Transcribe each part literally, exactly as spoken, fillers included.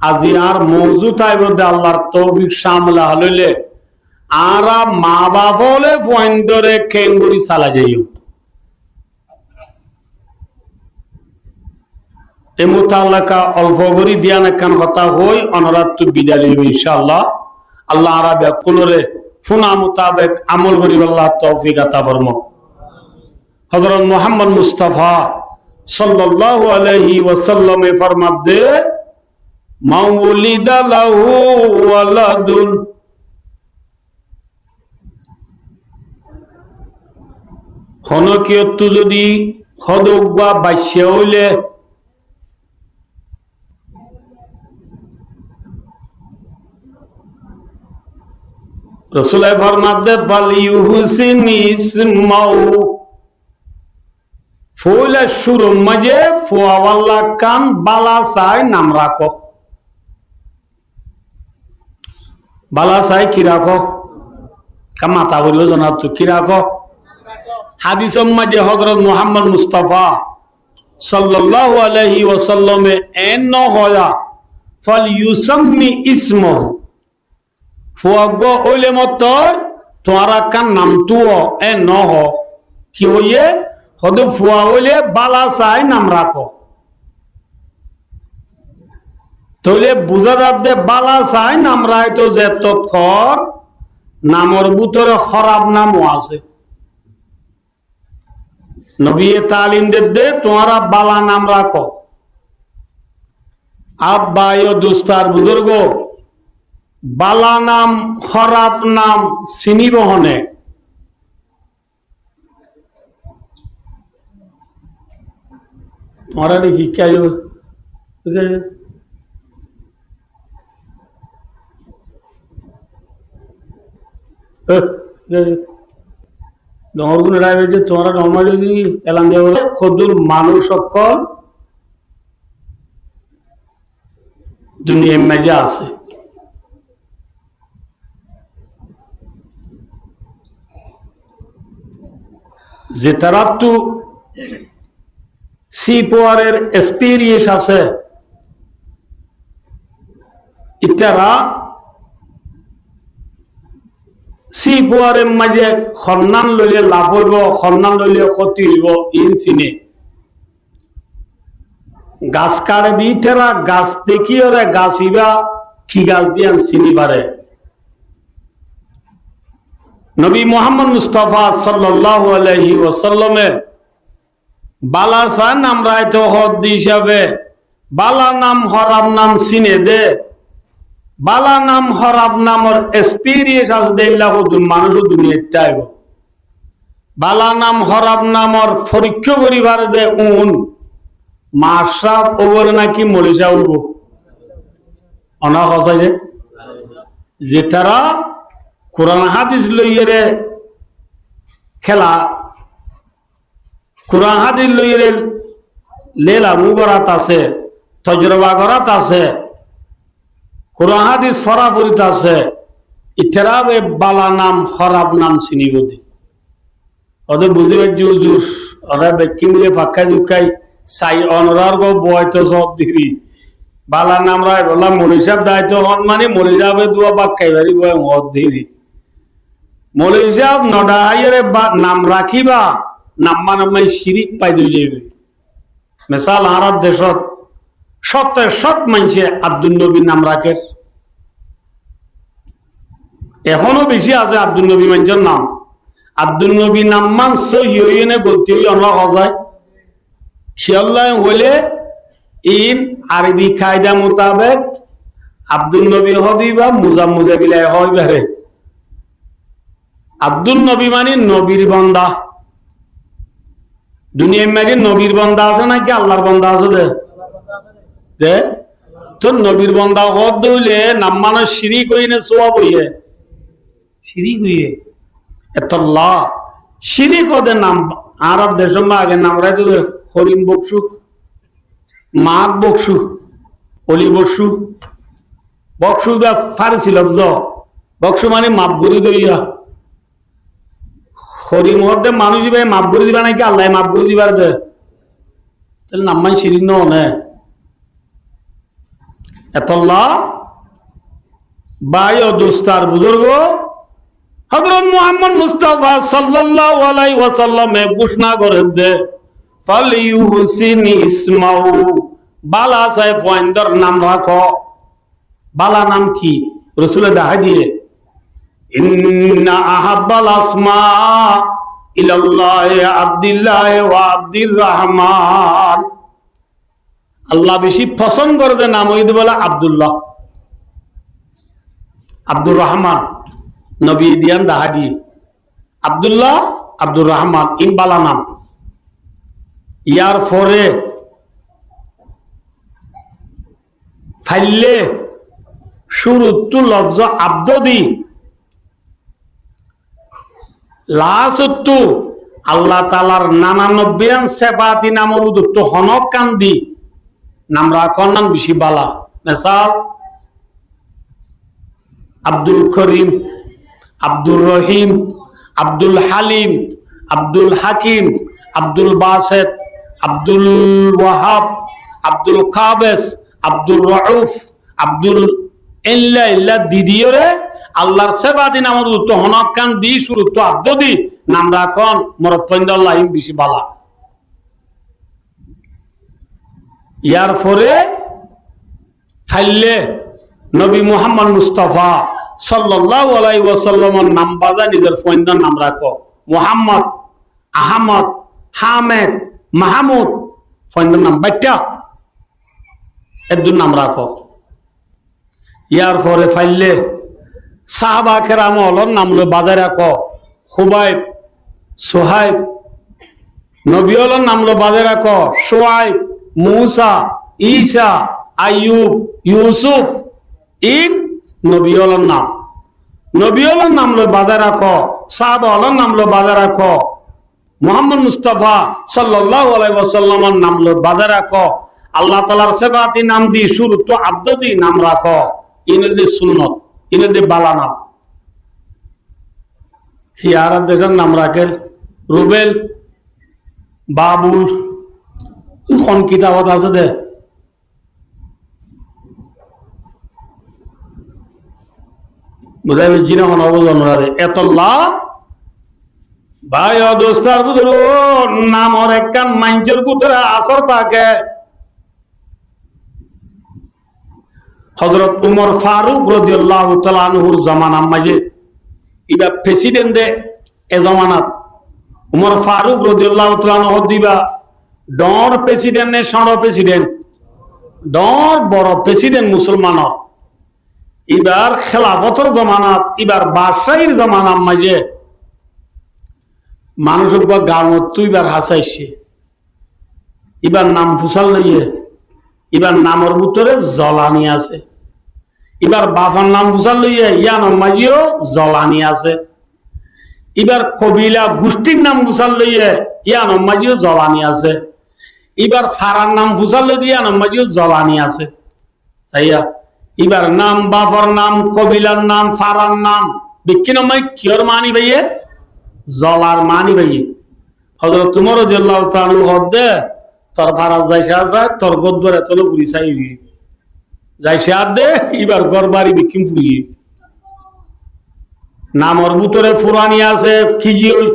Azi añár mouzu táibo de Allar toufik cámil óile, añára mabaf ókkole fuaindóre keéngorí salai zaiyum. E mutallaka olfo gorí diyan ekkán hotá hoi, onoráttu bidai loiyum incállah. Allah añára bekkúnore fúna mutabek amol goríballa toufik ata formok. Hozrot Muhammod Mustafa sallallahu alaihi wasallame formadde, "Man wulida lahu waladun." Honókiyóttu zodi hodé uggwá baiccá óile, Rosule formadde, "Falyuhsin ismahu." Foóila cúrur maze fuawalla ekkán bála sai nam rakó. Bála sai ki rakó? Ka mata goríbo zonattu ki rakó? Hádisor maze Hozrot Muhammod Mustafa sallallahu alaihi wasallame en no hoya, "Falyusammi ismahu." Fua uggwá óile mottor tuáñra ekkán nam tuo, en no ho. Ki hoiye? Hodé fua óile bála sai nam rakó. Tóile buzá zadde bála sai nam raito zettót kor, namor bútore hóraf namó asé. Nobiye talim dedde, tuáñra bála nam rakó. Abba, yo dustar buzurgo, bála nam, hóraf nam sinibo hone? Tuáñra ni ki kaiyo? Eh, eh. Dongor gun rai beje tuáñra normal jodi elan diya bole, hodur manúc okkol duniyar maze asé. Zetarattu sipoarer experience asé, itara sipoarer maze honnán loile laf óibo, honnán loile hóti óibo, in sine. Gas kaçe de itara gas dekíyore gas ibá ki gas de yián sini fare. Nobi Muhammod Mustafa sallallahu alaihi wasallame bála sai nam raito hodde hísabe bála nam hóraf nam sine de, bála nam hóraf namor experience asé de illa hodur manúc duniyat táibo. Bála nam hóraf namor forikká gorí fare de un masraf óibo naki molisa óibo? Ona hosá ze, zetara Kuran hádis loiyore kela, Kuran hádis loiyore lelamu gorat asé, tojroba gorat asé, Kuran hádis fora forit asé, itara be bála nam, hóraf nam sinibo de. Óde buzí faijjó huzur, óra bekkín mile fakkai zukkai sai onorar go boito sot diri. Bála nam rai bolla molisa daito hon mani molisa be dua bakkai bari boi hot diri. Moloi sáb no dhaháiyore ba nam rakíba, nam mane mane cirík faida ói zaibo. Mesal, añárar decót cótte cót maincé Abdul Nobi nam rakér. Ehóno bicí asé Abdul Nobi maincór nam. Abdul Nobi nam man sóhi óiye né golti óiye, onorá hozai? Ciyólla hoilé, in Arobi kaida mutabek Abdul Nobi hó de íba, muza muza bilai hó íbare. Abdul Nobi mani nobir bonda. Duniyar maze nobir bonda asé naki Allar bonda asé de? De? Tóu nobir bonda hó de óile nam mane cirík óiye né sóab óiye? Cirík óiye. Etolla cirík óde nam, añárar decót age nam raito de Korim Boksu, Mak Boksu, Oli Boksu. Boksu íba Farsi lofz. Boksu mani maf gorí doiya. Korim óde manúic íba maf gorí diba naki Allaye maf gorí dibar de? Tóile nam mane cirík no óne? Etolla bái o dustó ar buzurgó, Hozrot Muhammod Mustafa sallallahu alaihi wasallame gúcna gorédde, "Falyuhsin ismahu", bála sai fuaindor nam rakó. Bála nam ki? Rosule dahái diyé, "Inna ahabbal asma ilallahi Abdillahi wa Abdirrahman." Allah beci fosón goré de nam óilde bóle Abdullah, Abdur Rahman, nobi diyan dahá diyé. Abdullah, Abdur Rahman, in bála nam. Yar fore faille cúruttú lofzó abdo di, lasottú Allah taalar nananobbóiyan sefati namor bútottu honókkan di nam rakónnan beci bála. Mesal, Abdul Korim, Abdur Rohim, Abdul Halim, Abdul Hakim, Abdul Baset, Abdul Wahab, Abdul Kabes, Abdur Rauf, Abdul, éilla éilla didiyóre Allar sefati namor bútottu honókkan di cúruttú abdo di nam rakón morotfuaindólla, in beci bála. Yar fore faille nobi Muhammod Mustafa sallallahu alaihi wasallamor nam bazai nizor fuaindor nam rakó. Muhammod, Ahmod, Hamed, Mahamud, fuaindor nam baitta, eddur nam rakó. Yar fore faille sáhaba keram ólor nam loi bazai rakó. Kúbaib, Suhaib, nobi ólor nam loi bazai rakó. Cúaib, Musa, Isa, Aiyub, Yusuf, in nobi ólor nam. Nobi ólor nam loi bazai rakó, sáhaba ólor nam loi bazai rakó. Muhammod Mustafa sallallahu alaihi wasallamor nam loi bazai rakó. Allah taalar sefati nam di cúruttú abdo di nam rakó. In óilde sunnot, in óilde bála nam. Hiyara decór nam rakér Rubel, Babul, hon kitabot asé de. Buzá faijjó né, hono buzá no fare. Etolla bái o dustó ar buzurgó, namor ekkán maincór bútore asór táke. Hozrot Umar Faruk rodiyallahu taala anhur zomanar maze iba president de, e zomanat Umar Faruk rodiyallahu taala anhu hoddé iba dhoóñr president né cóñço president? Dhoóñr boro president musolmanor. Ibar kelafotor zomanat, ibar baccáir zomanar maze manúic uggwá gaottú ibar hañsé aiccé. Ibar nam fusár loiyé, ibar namor bútore zolani asé. Ibar bafor nam fusár loiyé, yíanor maze yó zolani asé. Ibar kobila gucthír nam fusár loiyé, yíanor maze yó zolani asé. Ibar farar nam fusár loiyé, yíanor maze yó zolani asé. Saiya, ibar nam, bafor nam, kobilar nam, farar nam, bekkúnor maze kiyór maáni faiyé? Zolar maáni faiyé. Hozrot Umar rodiyallahu taala anhu hoódde, tor farat zai saá sai, tor gór duar etó loi furi sai óiye. Zai saá de, ibar gór bari bekkún furiyé. Namor bútore furani asé, ki giyói?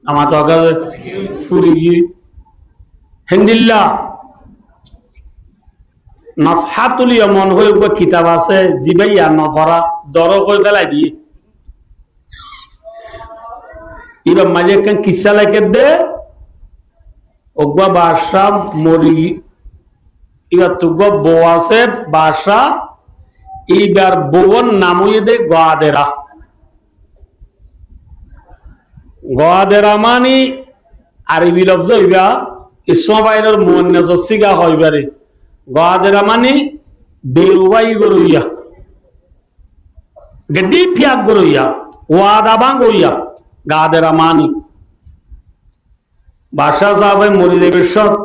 Amar to aká ze furi giyói. Héndilla Nafhatul Yamon hoi uggwá kitab asé, zibá yían no fora, doro hoi félai diyé. Ibar maze ekkán kissá lekédde, uggwá baccá mori, ibar to uggwá bou asé baccá, ibar bouwor nam óiye de Goadera. Goadera mani Arobi lofzó iba, Ismailor muannas siga hoi bare. Goadera mani beruwai goroiya, geddi fiyag goroiya, wada bang goroiya, Goadera mani. Baccá sábe mori zaibar cómot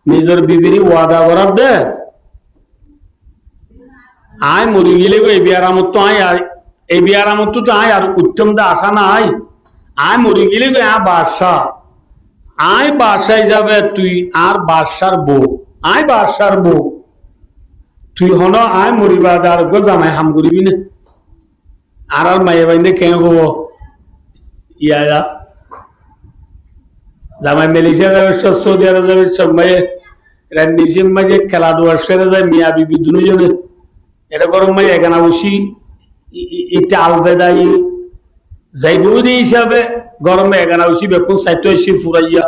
nizor bibire wada gorér de, añí mori gilé goi ei biyaramottú añí ar, ei biyaramottú to añí ar uiththóm de acá nái. Añí mori gilé goi añí baccá, añí baccá hísabe tui añár baccár bou, añí baccár bou. Tui hono aññí mori baade ar uggwá zamai ham goribi né? Añárar maiyafuainde keén hoibo? Iya, iya. Zamai Malaysia zaibar cómot, Saudi Arab zaibar cómot, maiye ranni cómot maiye keladuar sere zai miya bibi dunúzone. Ere góror maiye egana uci, i-, i-, ite albedai zaibo de hísabe góror maiye egana uci bekkún saitó aiccé furaiya.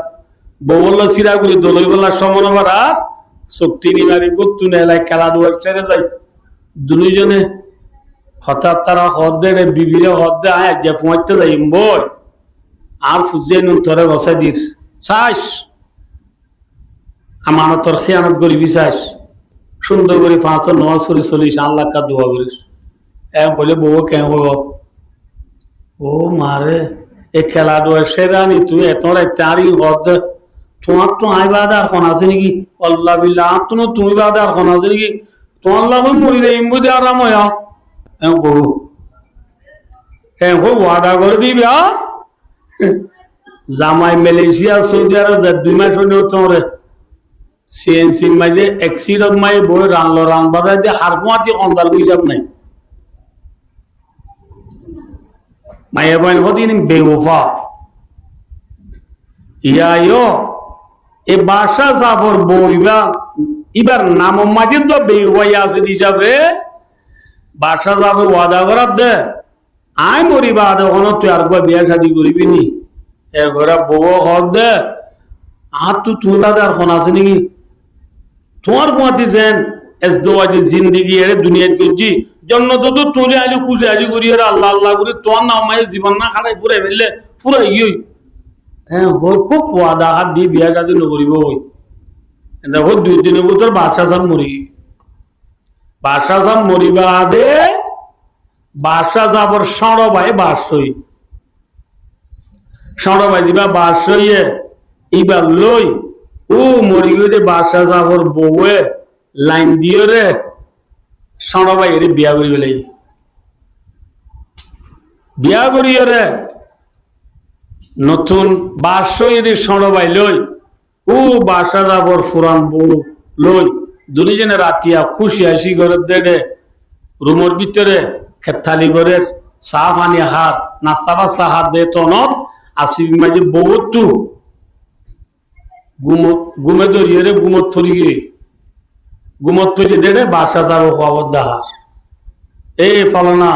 Bouwolla sira gori doloibolla cómot no fara, suk tini mari góttun elai keladuar sere zai. Dunúzone hotá tara hoódde, ere bibire hoódde, aññí aijja fuáñitte zaiyum boi. Añár fuainun tore gosái dir. Saic, amanotor héyanot goribi saic. Cúndor gori fañs wokto nomaz fori solis, añár lakka dua gorir. En hoile bouwe keén hoibo? Ó mare, e keladuar serani tui eto raitte añáre hoódde, tuáñttu aññí baade ar hon asé niki? Walla billa, añáttu no tui baade ar hon asé niki? Tuáñlla mui mori zaiyum boi de aram óiya. En hoibo. En hoi wada gori diba. Zamai Malaysia, Saudi Arab zai dui mac óile tuáñre C N C r maze, ek seat or maze boi ranlo ran bazai de, har fuáñti hon zar hísab nai. Maiyafuain hodin bewofa. Iya yo, e Baca safor bou iba, ibar namor maze to bewofai asé de hísabe, Baca safor wada gorar de, aññí mori baade honó tui ar uggwá biya cadi goribi ni? E gora bouwe hoódde, añáttu tui baade ar hon asé niki? Tuáñr fuáñti zen ezdowaji zindigi ere duniyait goijjí, jonnotot tuñí aili kúci aili gori ere Allah Allah gori tuáñr namor maze zibon na harai furai faille furai giyói. Hé, hoi kúb wada hár di biya cadi no goribo hoi. Ende hoi dui dinor bútore Baca sab mori giyói. Baca sab mori baade Baca safor cóñço bái bac óiye. Cóñço bái ziba bac óiye, íbar loi, ó mori giyé de Baca safor bouwe lain diyóre cóñço báiyore biya gorí félaiye. Biya goríyore notún bac óiye de cóñço bái loi, ó Baca safor furan bou loi, duní zone ratiya kúci aci gorér de, rumor bútore kettali gorér, saá faní hár, nasta basta hár de, tonot asibir maze bouwottu gumo-, gume dóriyore gumot fori giyé. Gumot fori de Baca safor kuwabot dahár. E falana,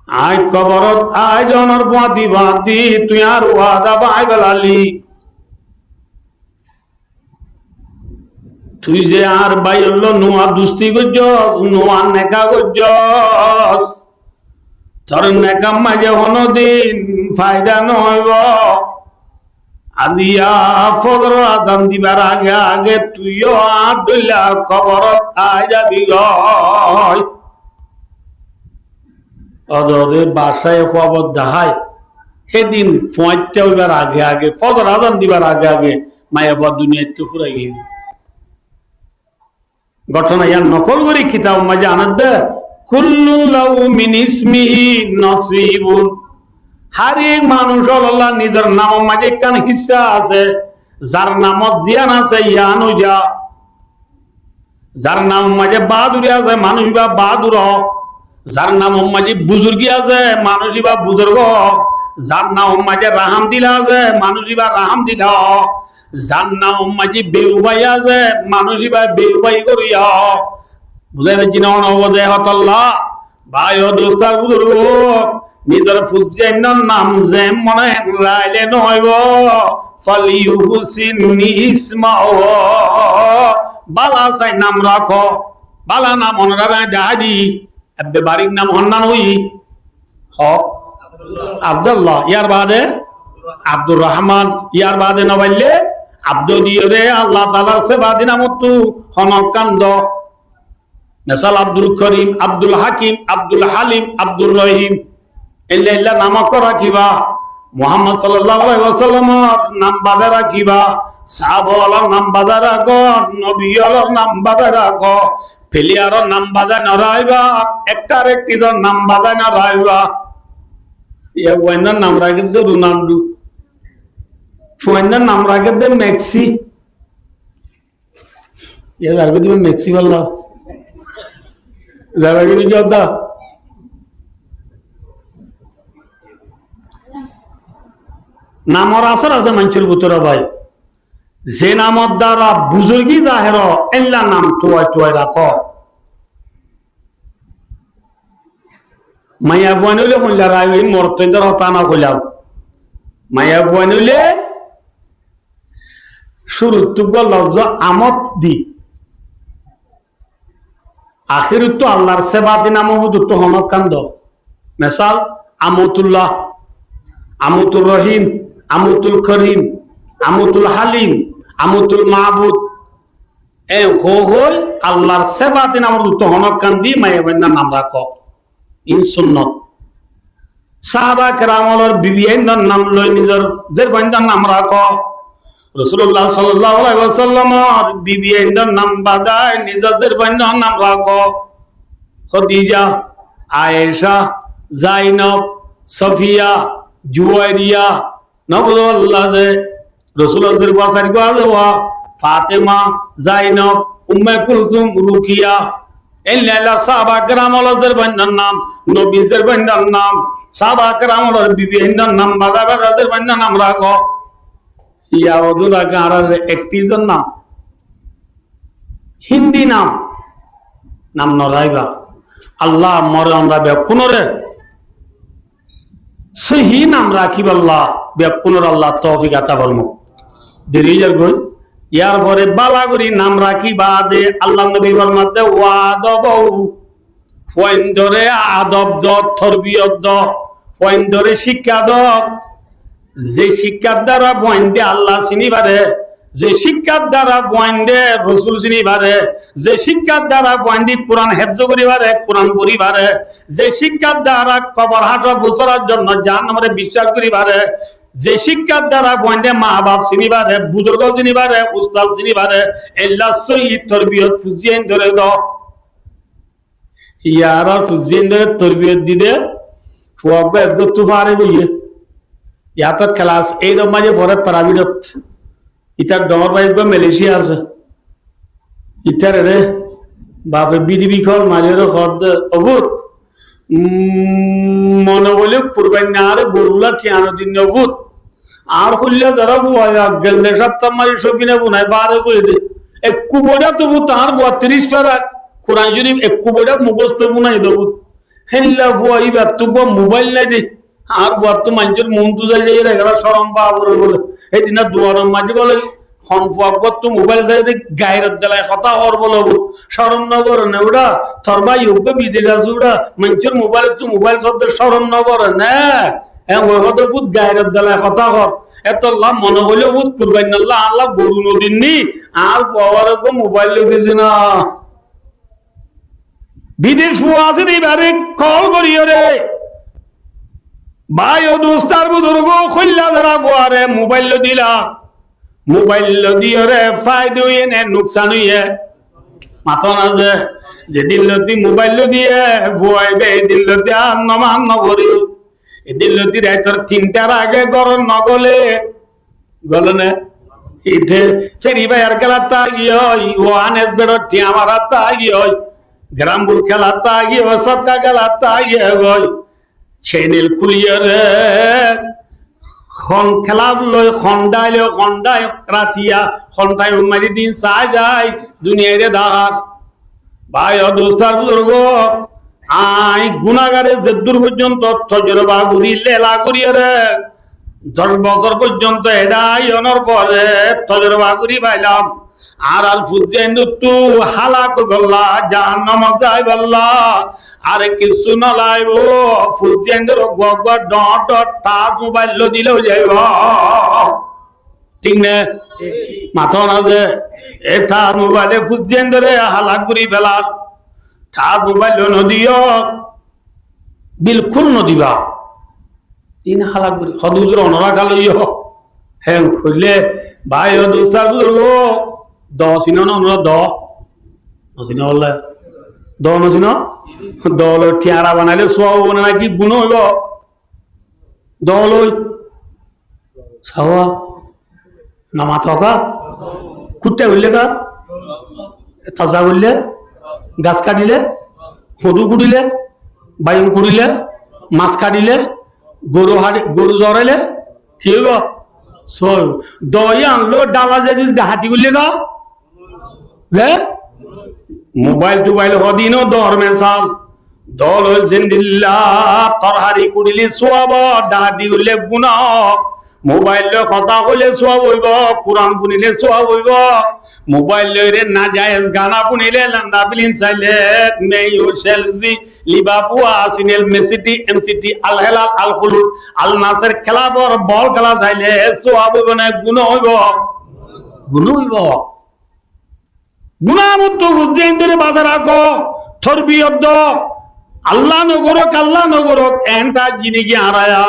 aññí koborot aái zonor fuáñti fuáñti tui añár wada bái félali. Tui ze añár báiyor loi nuwa dusti goijjós, nuwa neka goijjós, tor nekar maze honodin faida no óibo. Aziya fozoror azan dibar age age tuiyó añár dhoilla koborot aái zabi goi. Ode ode Bacaye kuwabot dahái, hédin fuáñitta óibar age age, fozor azan dibar age age, maiyafua duniyaittú furai giyé. Gótona yián nokol gorí kitabor maze aner de, "Kullu lahu min ismihi nasibun." Hár ek manúic ólolla nizor namor maze ekkán hissá asé, zar namot ziyán asé yián óiya. Zar namor maze baháduri asé, manúic íba baháduro. Zar namor maze buzurgi asé, manúic íba buzurgo. Zar namor maze rahamdila asé, manúic íba rahamdilo. Zar namor maze bewafai asé, manúic íba bewafai goríyo. Buzá faijjó né, no buzá hotálla? Bái o dustó buzurgo, nizor fuainor nam ze mone raile no óibo. Falyuhsin ismahu. Bála sai nam rakó, bála nam onorare dahái di. Ebbe barik nam honnán óiye? Hó. Abdullah. Yar baade Abdur Rahman. Yar baade no faille Abdu diyore Allah Taalar sefati namottú honokkán do. Mesal Abdul Korim, Abdul Hakim, Abdul Halim, Abdur Rohim. Eilla eilla nam ókkol rakiba. Muhammad sallallahu alaihi wasallamor nam bazai rakiba. Sahaba ókkolor nam bazai rakó, nobi ókkolor nam bazai rakó. Peliyaror nam bazai no rakíba, ektar ektisor nam bazai no rakíba. Iya fuainor nam rakér de Ronaldo. Fuainor nam rakér de Messi. Yá zargói diba meksiballa. Zargói diba ki odda? Namor asór asé maincór bútore bái. Ze namor duara buzurgi zaher ó, éilla nam tuwai tuwai rakó. Maiyafuain óile hoilla rai, ei morotfuaindor hotá no hoilam. Maiyafuain óile cúruttú uggwá lofzó amot di, ahérottú Allar sefati namor bútottu honókkan do. Mesal, Amotullah, Amotur Rohim, Amotul Korim, Amotul Halim, Amotul Mabud. E hó hoi Allar sefati namor bútottu honókkan di maiyafuaindor nam rakó. Iín sunnot. Sáhaba keram ólor bibiyaindor nam loi nizor zerfuaindor nam rakó. Rosulullah sallallahu alaihi wasallamor bibiyaindor nam badai nizor zerfuaindor nam rakó. Hódija, Aisha, Zainob, Sofiya, Juwairiya, no buzó Allah de, Rosulor zerfua sairgwá asé wa, Fatema, Zainob, Umme Kulsum, Rukiya. Éilla éilla sáhaba keram ólor zerfuaindor nam, nobir zerfuaindor nam, sáhaba keram ólor bibiyaindor nam, baza baza zerfuaindor nam rakó. Yá odún rakó, añárar ektízor nam. Hindi nam, nam no rakíba. Allah more onra bekkúnore sóhi nam rakíballa bekkúnore Allah toufik ata formok. Deri ói zargói. Yar fore bála gorí nam rakíba de Allar nobi formadde, "Wa adabahu." Fuaindore adob do, torbiyot do, fuaindore cíkka do. Ze cíkkar duara fuainde Allah sini fare, ze cíkkar duara fuainde Rosul sini fare, ze cíkkar duara fuainde Kuran hefzo gorí fare, Kuran fori fare, ze cíkkar duara kobor hátor fusorar zonno jahannamore biccác gorí fare, ze cíkkar duara fuainde mabaf sini fare, buzurgo sini fare, ustad sini fare, éilla sóhi torbiyot fuaindore do. Yar ar fuaindore torbiyot dide, fua uggwá ezzot tu fare goiye. Yá to kelas eight or maze fore, private ot. Itar dóñr bái uggwá Malaysia asé. Itaré re bafe bidi bikol mari re hoódde, "O fut, mm, mone hoile kurbainna añáre gorula tiañ no din ne o fut." Añár hoilla zara fua ya gelle satta mari sofina funai fare gorí de. Ekku boiçá to fut añár fua tiríc fara Kuran Corif ekku boiçá mugosto funai do fut. Héilla fua ibar tu uggwá mobail nai de. Añár fuattu maincór muúntu zai zai ere gela corom fa fore bóle. Hédina duaror maze bóle, hon fua fuattu mobail sai de gairot delai hotá hoór bóle, fut, corom no gore né uçá? Tor bái uggwá bidec asé uçá, maincór mobailottu mobail sodde corom no gore né? E hoi hoóde fut gairot delai hotá hoór. Etolla mone hoile fut kurbainnolla añálla goru no din ni, añár fuaware uggwá mobail loi disi na. Bidec fua asé de ibare kol goríyore, bái o dustar buzurgo, hoilla zara fuare mobail loi dila, mobail loi diyore faida óiye ne nuksan óiye? Matón asé, zedin loti mobail loi diye, fua iba edin loti ar nomaz no fore, edin loti raitor tintar age górot no góle, Gólone? Ite Feri Fire kélatta giyói, Oanes Beçor thiañ maratta giyói, Grambur kélatta giyói, Sokka kélatta giyói. Cenel kuliyóre hon kelab loi, hon dháil loi, hon dháil ratiya, hon thaim mari din sai zai, duniyaire dahar. Bái o dustar buzurgo, añí gunagare zeddur foijjonto tojroba gorí, lela goríyore, doc bosór foijjonto eçe aiyonor fore tojroba gorí failam. Añárar fuaindottú halak óibolla, jahannamot zaibolla, ar kessú no laibo. Fuaindor uggwá uggwá dhoóñr dhoóñr thác mobail loi dile ói zaibo. Thík né? Matón asé? E thác mobaile fuaindore halak gorí felar. Thác mobail loi no diyo, bilkúl no diba. Iín halak gorí, hoó de huzur onora ká loiyo. Héen hoilé, bái o dustar buzurgo, do sino né onora do? No sino bóle. Do no sino? Do loi thiañ ra banaile suwab óibo né náki guná óibo? Do loi. Sawa. Namaz hoká? Kutte hoilé ká? Toza goille, gas kadile, hudu kudile, bayun kudile, mas kadile, goru hadi, goru zoraile, ki óibo? Sóob. Doi anlo dala ze zodi dahati goille ga, ze? Mobail tobail hodino dor mesal. Dol oi zendilla torhari kudile sóob, dahati goille guna. Mobail loi hotá hoile sóob óibo, Kuran funile sóob óibo. Mobail loi re najayez gana funile, landa filim saile, meyu, Chelsea, Liverpool, Arsenal, Man City, M C T, Al Hilal, Al Khulud, Al Nassr kelabor bol kela saile sóob óibo né guna óibo? Guna óibo. Gunar mottú buzí endilla bazar rakó, torbiyot do. Allah no gorok, Allah no gorok, enta jinigi araya.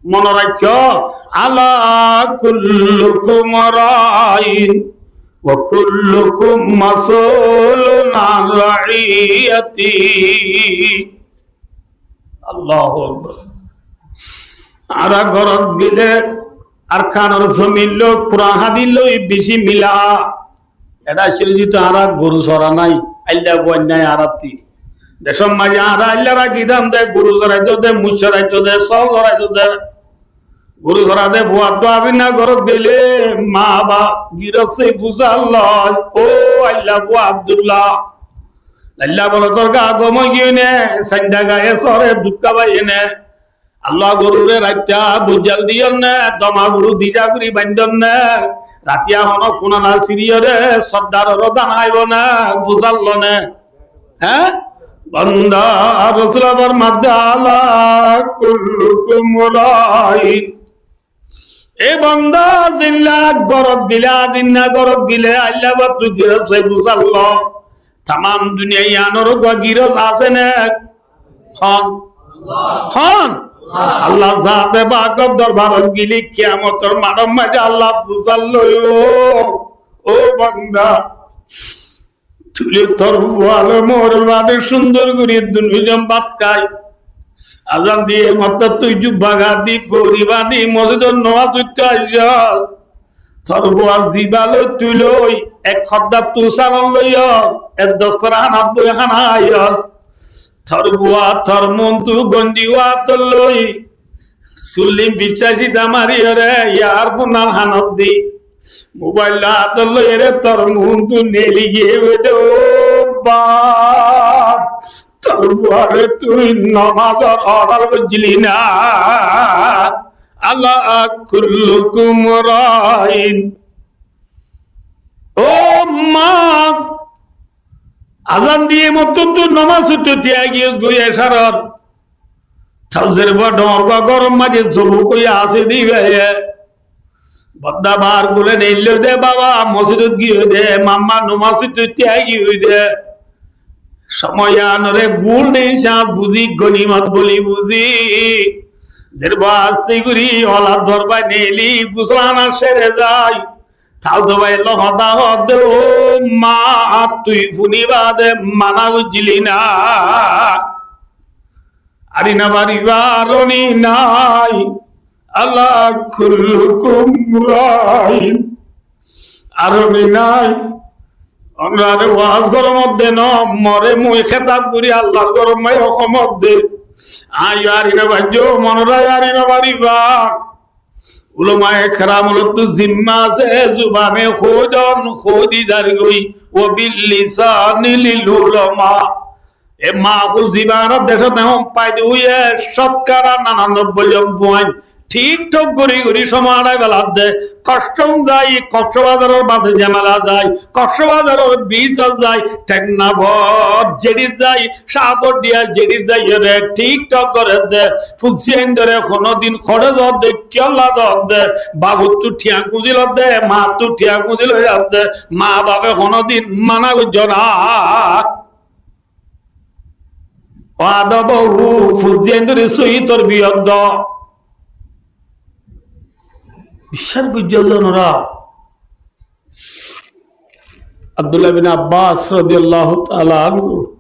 Mone raikko, ألا كلكم راع وكلكم مسؤول عن رعيته. Allahu Akbar. Añára gorot gile Arkanor zomin loi, Kuran hadis loi beci mila. Eçe accíl zodi añára goru sora nai, ailla fuain nai añárattú. Decór maze añára ailla rakitam de, goru soraito de, muc soraito de, só soraito de. Goru sorade fuattú asé na, gorot gile ma baf, girosté fusar loi, ó ailla fua Abdullah. Ailla bolo tor ga gom ói giyé né, sainda gaye sore dud hábaiye né. Allah gorure raitta bujjal diyon né, doma goru dija gori baindon né, ratiya hono kunana siriyore sordar oro dan haibo né, fusar lo né. Há? Banda, Rosule formar de, ألا كلكم راع. E banda, zilla gorot gile, zinna gorot gile, ailla battú girosté fusar lo. Tamam duniya iyanor uggwá giros asé né? Hon. Hon. Allah zate pak or dorbarot gile kiyamotor maçor maze Allah fusar loibo. Ó banda, tui tor fua loi mor bade cúndor gori dunuzon bát hái. Azan diye mottú tui jubba gadi, fori badi, mosjidot nomaz foitto aiccós. Tor fua ziba loi tui loi, ek hodda tui salon loiyós, ek dostor hanat boi hana haiyós. Tor fua tor muúntu gonji wator loi, sullin biccá cita mariyóre, iyar funar hanot di. Mobail ator loiyóre tor muúntu neli giyé goi de, ó baf. Tor fuare tui nomazor ordar goijjili na. ألا كلكم راع. Ó ma, azan diye mottú tui nomaz foitto tiyagi giyós goi ecaror. Tor zerfua dhoóñr gua góror maze zobuk ói asé de íbaye. Bodda bar gule neillói de baba, mosjidot giyói de, mamma nomaz foitto tiyagi ói de. Somoi iyanore golden chance buzi, gonimot boli buzi, zerfua aste gori ola dorbai neili gusol hana sere zai. Tal dobai loi hotá hoó de, ó ma, tui funi bade mana goijjili na. Ari no fariba, aroni nai. ألا كلكم راع. Aroni nai. Onrare waz goromot de no, more mui hetab gori Allar gorot mai hokomot de. Añí ari no faijjó, monora ari no fariba. Ulamaye keramor ottú zimma asé, zubane hoi don, hoi di zargoi, وباللسان للعلماء. E maakul zibanor decót ehón faida óiye, cótkara nananobboi zon fuain thík thók gorí gorí cómot háçai feladde. Kostom zai, Koksbazaror base zemela zai, Koksbazaror bisot zai, Teknafot, jeçit zai, Cáhboddiya jeçit zaiyóre thík thók goredde. Fuain dóre honódin hoçé zodde, kiyólla zodde, babottú thiañ kúzi lodde, maattú thiañ kúzi loi zodde, maa bafe honódin mana goijjó na. Ó adob, ó fuain dóre sóhi torbiyot do. Biccác goijjó zonora. Abdullah bin Abbas radiyallahu taala anhu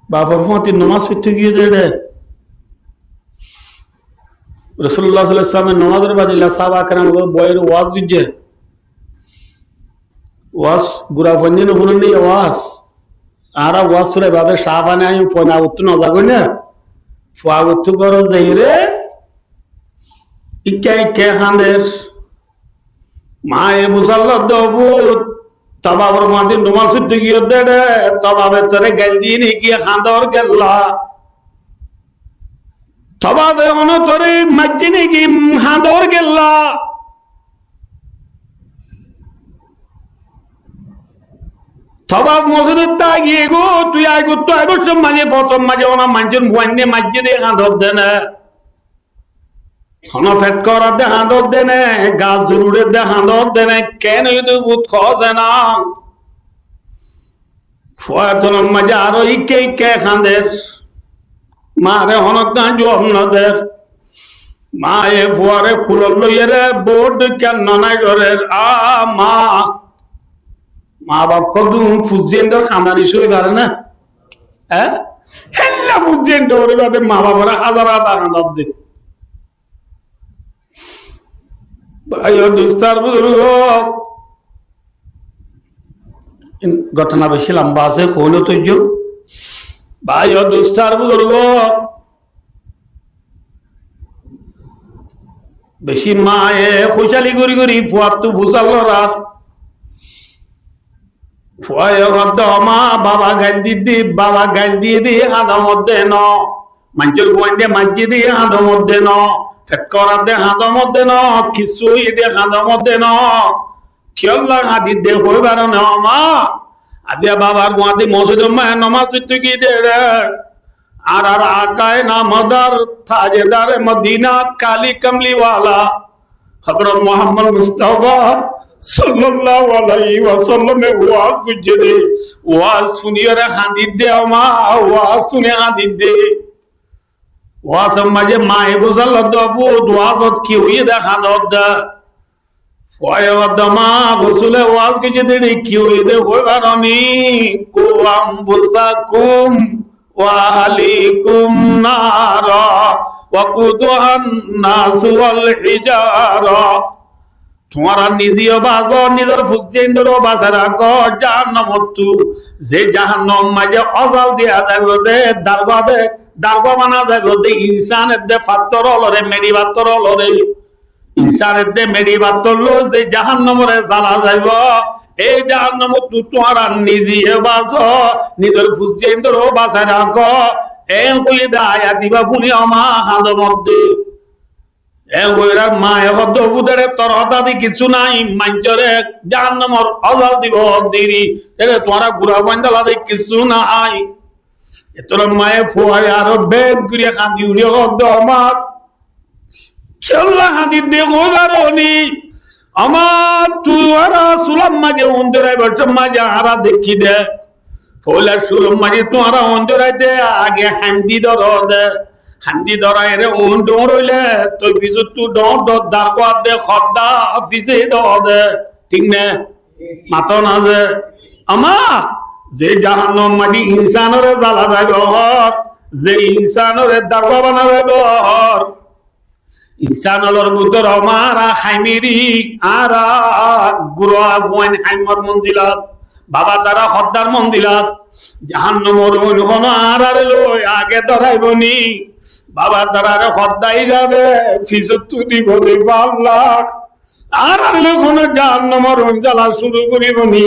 bafor fúañti nomaz foitto giyé de. Rosulullah sallallahu alaihi wasallam nomazor baade illa sáhaba keram loi boiyóre waz goijjé. Waz gura fuainde no fúnonné waz. Añára waz fúrai bade cá fani añí fuain agottú no zagói né. Fua agottú górot zaiyóre ikká ikká hañder. Maye fusár lodde, "Ó fut, to babar fuañti nomás foittó giyódde re, to babe toré gail diyé né ki hañdor gella? To babe honó toré maijjé né ki hañdor gella?" Tobaf mosjidot táki ego, tui aigottu aibor sommaje, fotor maje ona maincor fuainde maijje de hañdor dene. Hono fet korar de hañdor dene, gas zurure de hañdor dene, ken oidu but hose na. Fuatonor maje aro ikke ikke hañder. Mare honokkan juwab no der. Maye fuare kulot loiyere bor dukkan nonai gorer. A ma, ma baf hodún fuzziendor hamani soi fare na? Eh? Hella fuzziendor bade ma bafore hazar hazar adab de. Bái o dustó ar buzurgo, in gótona beci lamba asé, hoóilo toijjo. Bái o dustó ar buzurgo, beci maye kúcali gorí gorí fuattú fusár lorar. Fuaye hoódde, "Ó ma, baba gail diyé de, baba gail diyé de, hañdomot de no. Maincór fuainde maijjé de, hañdomot de no. Fet korar de, hañdomot de no. Kissú óiye de, hañdomot de no. Kiyólla hañdir de, hoi faro né, ó ma? Aijja babar fuañti mosjidor maze nomás foittó giyé de re." Añárar akaye namdar, tajedare Modina, kali kamli wala, Hozrot Muhammod Mustafa sallallahu alaihi wasallame waz goijjé de, waz fúniyore hañdir de, ó ma, waz fúni hañdir de. Wazor maze maye fusár lodde, "Ó fut, wazot ki óiye de hañdor de?" Fuaye hoódde, "Ó ma, Rosule waz goijjé de ki óiye de hoi faro ni? Qu anfusakum wa ahlikum nara waquduhan nasu wal hijara." Tuáñra nize yó baso, nizor fuzziaindoré basai rakó jahannamottú. Ze jahannamor maze ozal diya zaibo de, dargua de, dargua bana zaibo de, insán edde fattor ólore, meçi fattor ólore. Insán edde meçi fattor loi ze jahannamore zala zaibo, ei jahannamottú tuáñra nize yó baso, nizor fuzziaindoré basai rakó. En hoiyé de ayat iba fúni ó ma hañdomot de. En hoiyóre maye hoódde, "Ó fut, ere tor hotá de kissú nai, maincóre jahannamor ozal dibo deri, ere tuáñra gura fuain dala de kissú nai." Ettór maye fuaye aró bek gorí hañdi uçí hoódde, "Ó ma, kiyólla hañdir de hoi faro ni? Ó ma, tuáñra sulor maze uñdor aibar somot maze añára dekí de. Foila sulor maze tuáñra uñdor aite age hañdi dóro de. Hañdi dóraiyore uñdor óile toi fisottú dhoóñr dhoóñr dargua de, hodda fise dóro de." Thík né? Mato na ze, ó ma, ze jahannamor maze insánore zala zaibo hoór, ze insánore dargua bana zaibo hoór, insán ólor bútore ó ma añára haimiri, añára gura fuain haimor monzilat, baba dara hoddar monzilat, jahannamor uin hono añárare loi age dóraibo ni, baba darare hodda hísabe fisottú dibo de, balla. Añárare loi hono jahannamor uin zala cúru goribo ni,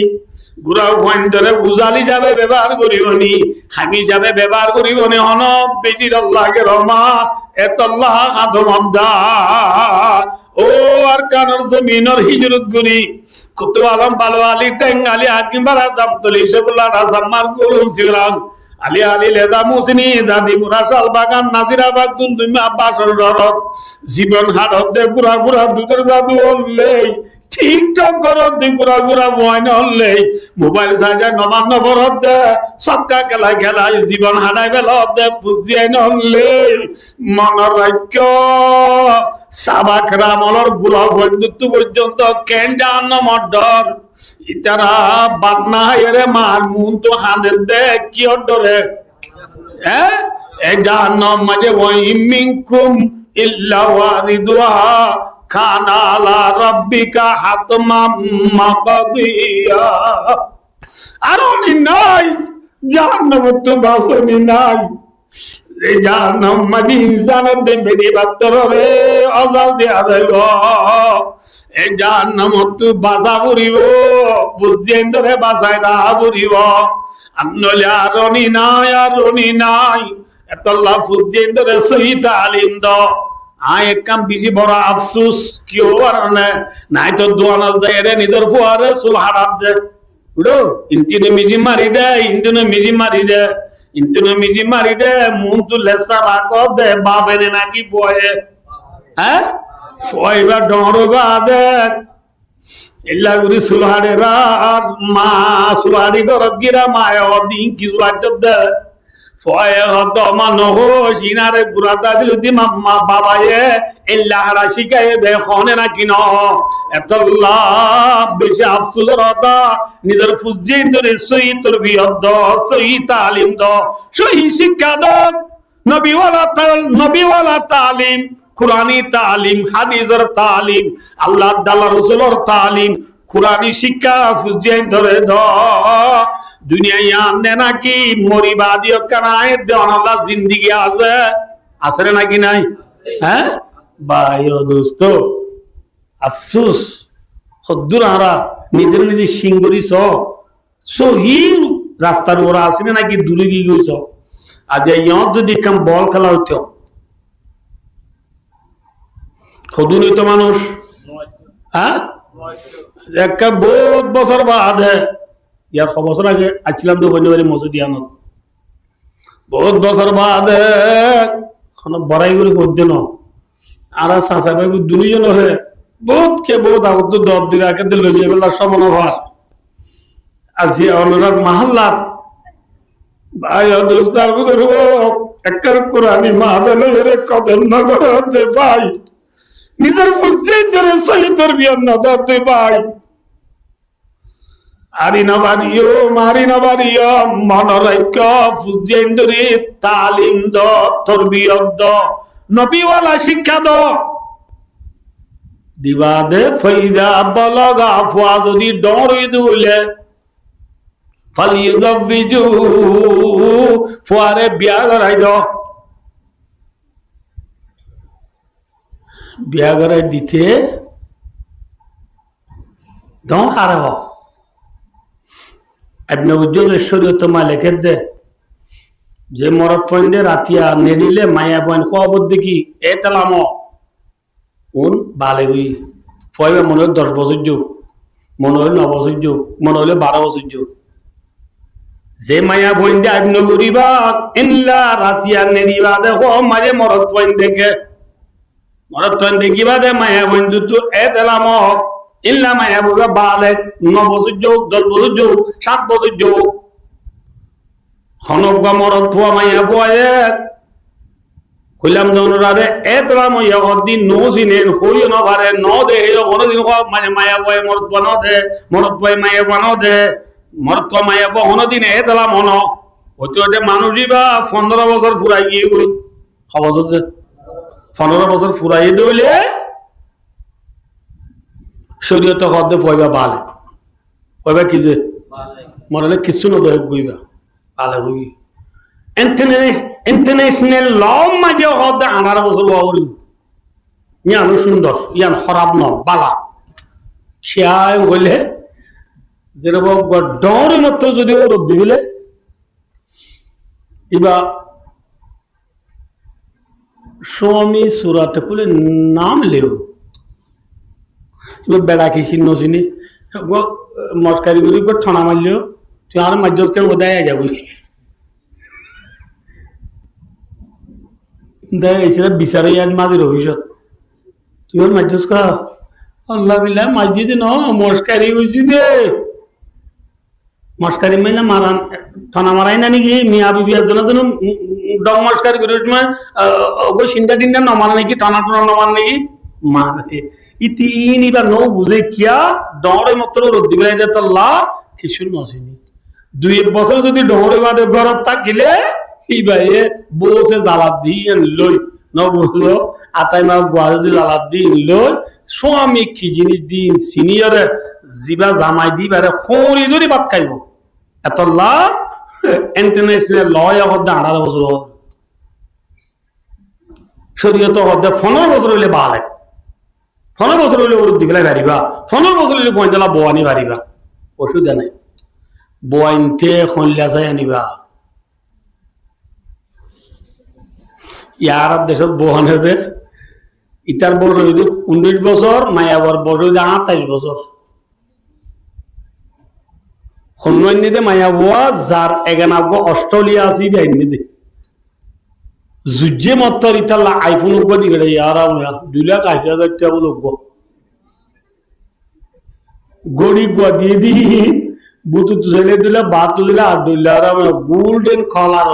gura fuaindoré uzal hísabe bebohar goribo ni, haim hísabe bebohar goribo ni, hono beci dor lager ó ma, etolla hañdomot de. Ó Arkanor zominor hijrot gorí, Kutub Alom, Balu Ali, Teng Ali, Hakim Bara, Zamtoli, Sefullah, Rasammar, Gulum, Sigrang, Ali Ali, Leda, Musini, Dadi, Mura, Sal Bagan, Nazirabad, Dumduma, Basor Sorot, zibon haçot de gura gura dudor zadu óllei, TikTok gorot de gura gura fuain óllei, mobail sai sai nomaz no forot de, sokka kelai kelai zibon haçai felot de fuzziain óllei, monot raikkó, sahaba keramolor gura fuaindottu foijjonto ken jahannamor dor. Ítara bát no háiyore maar muúntu hañder de kiyór dóre? Eé? E jahannamor maze, "Wa in minkum illa wariduha, كان على ربك حتما مقضيا. Ar oni nai, jahannamottú basoni nai. E jahannam maze insánor de bedi battorore ozal diya zaibo. E jahannamottú basa foribo, fuzziyaindore basai raha foribo. Ar noile ar oni nai, ar oni nai. Etolla fuzziyaindore sóhi talim do. Añí ekkán beci boro afsus, kiyó karone, nai to duanot zaiyore nizor fuare sul harat de. Uçó, intú no miji mari de, intú no miji mari de, intú no miji mari de, muúntu lesa rakó de, babe ne naki fuaye? Há? Fuaye ba dhoñr óiba de. Illa gori sul haçer ar ma, sul haçi górot giyóre maye hoó de, iín kissú hañççó de. Fuaye hoó de, "Ó ma, no hoóis, inare gura dadi lodi mamma babaye illa haça cíkaiyé de, hoó ne naki no hoó?" Etolla beci afsusor hotá, nizor fuzziyaindore sóhi torbiyot do, sóhi talim do, sóhi cíkka do. Nobiwala tal-, nobiwala talim, Kurani talim, hadisor talim, Allah taala Rosulor talim, Kurani cíkka fuzziyaindore do. Duniya yián ne naki mori bade ekkán añárar de onolla zindigi asé? Asé ne naki nai? Há? Bái o dosto, afsus, hoddúr añára nizore nize cík gori só. Sóhi rastar uore así ne naki dure giyói só. Aijja yián zodi ekkán bol kéla óito, hodún óito manúc? Há? Ekkán bout bosór baade, yar ho bosór age aicílam de Bonnabari mosjid yiánot. Bout bosór baade, hono borai gori hoódde no. Añára sasa bái dunúzonore bout ke bout agottú dor di raké de loi zaibálla cómot no far. Aijja onorar mahallat, bái o dost, ar buzurg, ekkán Kurani mahfil óiyore kodor no goró de bái. Nizor fuzziyaindore sóhi torbiyot no do de bái. Ari no fariyó, mari no fariyó, mone raikkó, fuzziyaindore talim do, torbiyot do, nobiwala cíkka do. Diba de, فإذا بلغ, fua zodi dhoñr ói de óile, فليزوجوه, fuare biya gorai do. Biya gorai dite dhoñr hare hoó? Ibne Ujjoj córiyote maze lekédde, ze morotfuainde ratiya neçile maiyafuain hóbor deki etelam ó, un baleg óiye. Fua iba mone hoó doc bosóijja, mone hoó no bosóijja, mone hoó baró bosóijja. Ze maiyafuainde aib no goriba, endilla ratiya neçiba de hóbor maze morotfuain deke. Morotfuain dekiba de maiyafuaindottú etelam ó, endilla maiyafua baleg, no bosóijja, doc bosóijja, sát bosóijja. Honó uggwá morotfua maiyafuaye, hoilam de onorare, etelam óiye hoddin no sinen, hoiyó no fare, no de, hono din hóbor maze maiyafuaye morotfua no de, morotfuaye maiyafua no de, morotfua maiyafua honodin etelam ó no. Óite óite manúc iba fondoro bosór furai giyé goi. Ho bosór ze? Fondoro bosór furai de óile córiyote hoó de fua iba baleg. Fua iba ki ze? Mone hoile kissú no de, goi iba baleg óiye. Interna-, international law maze hoó de añçáro bosór ówa foribo. Yián ó cúndor, yián hóraf no, bála. Kiyá hoile, zerofua dhoñr mottor zodi óurat di fele, iba Cómi surate kúle nam leo. Iba beça ki sin no sine. Uggwá moskari gori uggwá thona mailleo. Tui añáre maijjós ken, uggwá dai aijja goi. Dai aisile bisar óiye añár mazir ofisot. Tui añáre maijjós ken? Allah billah, maijjí de no, moskari goijjí de. Moskari maine maran, thona marai na niki? Miya bibi ekzone ekzone, um, um, um, dhong moskari gorer somoi, ah, ah, uggwá sinda tinda no mare niki, thona thona no mare niki? Mare. Ite iín iba no buze kiyá, dhoñr mottor rot di félai de tolla, kissú no sine. Dui ek bosór zodi dhoñr bade górot tákile, ibaye bouce zalat di iín loi, no buzo, atai ma guare di zalat di iín loi, Suami ki jinis din siniyóre, ziba zamai di bare, hóri dóri bát háibo. Etolla international law ye hoódde añçáro bosór. Córiyote hoódde fondoro bosór óile baleg. Fondoro bosór óile urut di félai faribá. Fondoro bosór óile fuain dóla bou ani faribá. Ocubida nai. Bou ainte hoilla sai anibá. Yar decót bou ane de, itar bosór óilde unnúic bosór, maiyafuar bosór óilde añçáic bosór. Honnú ainne de maiyafua, zar egana uggúa Australia asé, íba ainne de. Zuijjé mottor ítalla iPhone uggúa di félaiye, aram óiya, dui lak aci házar tiya bóle uggúa. Gori uggúa diyé de, butut saile dóilla, baát saile ar dóilla, aram óiya, golden color.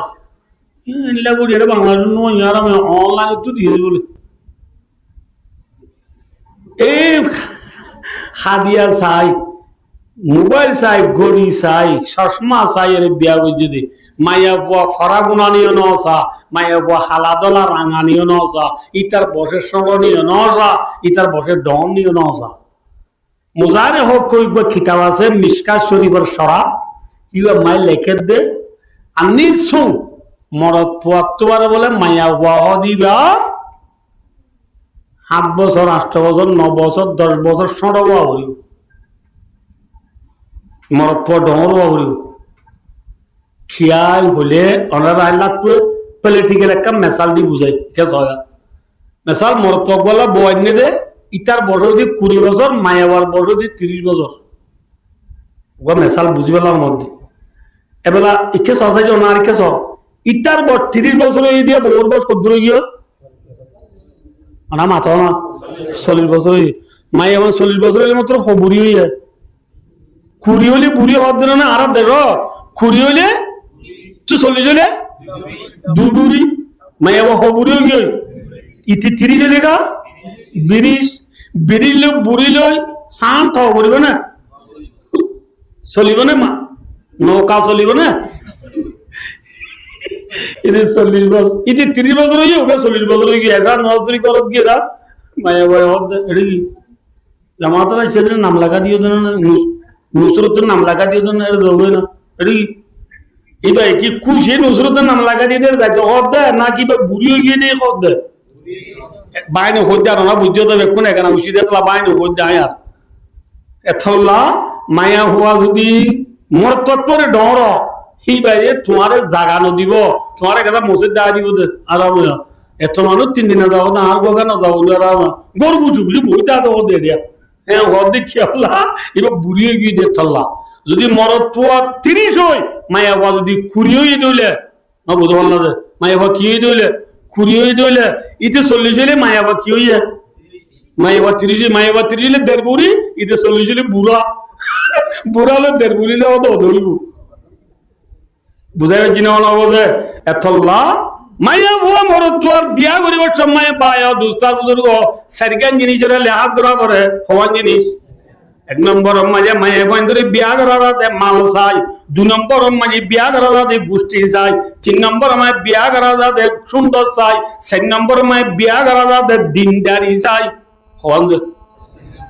Endilla gori ere Bangladec nú, aram óiya, online ottu diyé de bóle. Ei hadiya sai, mobail sai, gori sai, cosma sai, ere biya goijjé de. Maiyafua fora gunaniyo no sa, maiyafua hala dóla ranganiyo no sa, itar bosé cóñçoniyo no sa, itar bosé dhoónniyo no sa. Muzahare Hók hoó, uggúa kitab asé, Mishkat Corifor Corah, íba mai lekédde, anní sún, morotfuattú bare bóle maiyafua hoó de íba, háñt bosór, añctho bosór, no bosór, doc bosór cóñço ówa foribó. Morotfua dhoóñr ówa foribó. Kiyá hoilé, onára ailláttu political ekkán mesal di buzai, kiyá soóya. Mesal, morotfua uggúalla bou ainne de, ítar bosór óilde kuri bosór, maiyafuar bosór óilde tiríc bosór. Uggúa mesal buzibálla mone de. Ebela ikká soó saiyó na, ar ikká soó. Ítar bos-, tiríc bosór óiye de, bour bos hoddúr óiye? Oná mató na. Sollic bosór óiye. Maiyafuar sollic bosór óile mottor ho buri óiye? Kuri óile buri hoó de na, añárar decót. Kuri óile, tui sollic óile, dui buri. Maiyafua ho buri óigiyoi? Ite tiríc óile ká? Biríc. Biríc loi buri loi, sáñt ho foribó na? Solibó né ma? Nouka solibó né? Ite sollic bosór, ite tiríc bosór óiye, uggúa sollic bosór óiye, ecá nomaz fori górot giyé de, maiyafuaye hoódde, "Eçé ki? Jamator aiccí de, nam lagá diyó de na, Nus-, Nusrotor nam lagá diyó de na, eçé zagói na." Eçé ki? Íba ki kúci Nusrotor nam lagá diyé de, zaito hoódde, náki íba buri óigiyé de hoódde? Báine hoódde, ar onára buijjó de, bekkún egana uccí de, tolla báine hoódde, aññí ar. Etolla maiyafua zodi morotfuattú bare dhoóñr ó, híbaye tuáñre zaga nodibó, tuáñre ekkán mosjid dahái dibó de, aram óiya. Eto manúic tin din no zagói de, añár górgán no zagói de, aram óiya. Gór buzi buzi boói táke de hoó de eriya. Hé, hoó de kiyólla, íba buri óigiyoi de etolla. Zodi morotfua tiríc ói, maiyafua zodi kuri óiye de óile, no buzó fán na de. Maiyafua ki óiye de óile? Kuri óiye de óile. Ite sollic óile maiyafua ki óiye? Maiyafua tiríc óiye, maiyafua tiríc óile der buri, ite sollic óile bura. Bura loi der buri loi hoó de hoó de óibo. Buzá faijjí né, no buzá? Etolla maiyafua morotfuar biya goribar somoi bái o dustó buzurgó, sairgán jinisore lehaz gora fore, hoón jinis? Ek nombor or maze maiyafuaindóre biya gora zade mal sai, dui nombor or maze biya gora zade gucthi sai, tin nombor or maze biya gora zade cúndor sai, sair nombor or maze biya gora zade dindari sai. Hoón ze,